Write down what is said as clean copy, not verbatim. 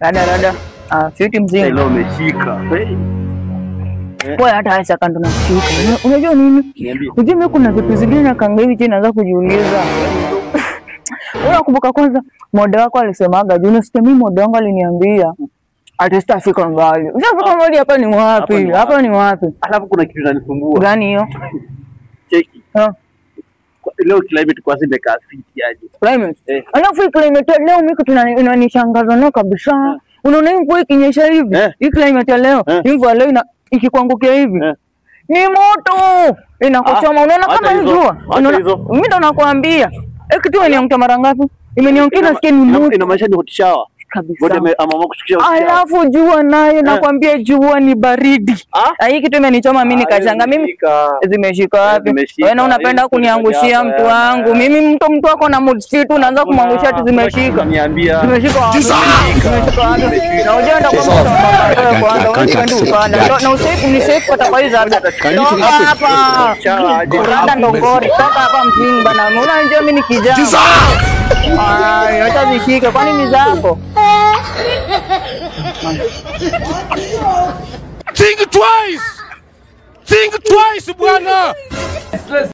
Rada rada. Ah, fiti mzima. Leo umeshika. Wewe hata acha kando na kushika. Unajua nini? Unajua mimi kuna vitu zingine na kanga hivi tena naanza kujiuliza. Unakumbuka kwanza moda wako alisemaga, juu unasikia mimi moda wangu aliniambia ati sitafika mbali. Usafika mbali hapa ni wapi? Hapa ni wapi? Alafu kuna kitu kinanisumbua. Gani hiyo? Cheki. Leo climate kwa sababu imekaa fiti aje. Climate. Alafu climate leo mimi kitu inanishangaza nao kabisa. Unaona hii mvua ikinyesha hivi? Hii climate ya leo, hii mvua leo ikikuangukia hivi. Ni moto. Inakuchoma. Unaona kama ni jua. Unaona mimi ndo nakwambia. Kitu imeniangukia mara ngapi? Imeniangukia nasikia ni moto. Inamaanisha ni hot shower. Kabisa. Alafu jua nayo nakwambia jua ni baridi. Hii kitu imenichoma mimi nikashanga mimi zimeshika wapi? Wewe na unapenda kuniangushia mtu wangu. Mimi mtu wako na mood tu unaanza kumwangushia tu zimeshika. Zimeshika wapi? Zimeshika wapi? Na unajua ndio kwanza na usiku ni safe kwa kwa hizo hapa. Hapa. Rada ndongori toka hapa mjini bana. Unajua mimi ni kijana. Ai, acha zishike kwani ni zako? Think twice. Think twice bwana.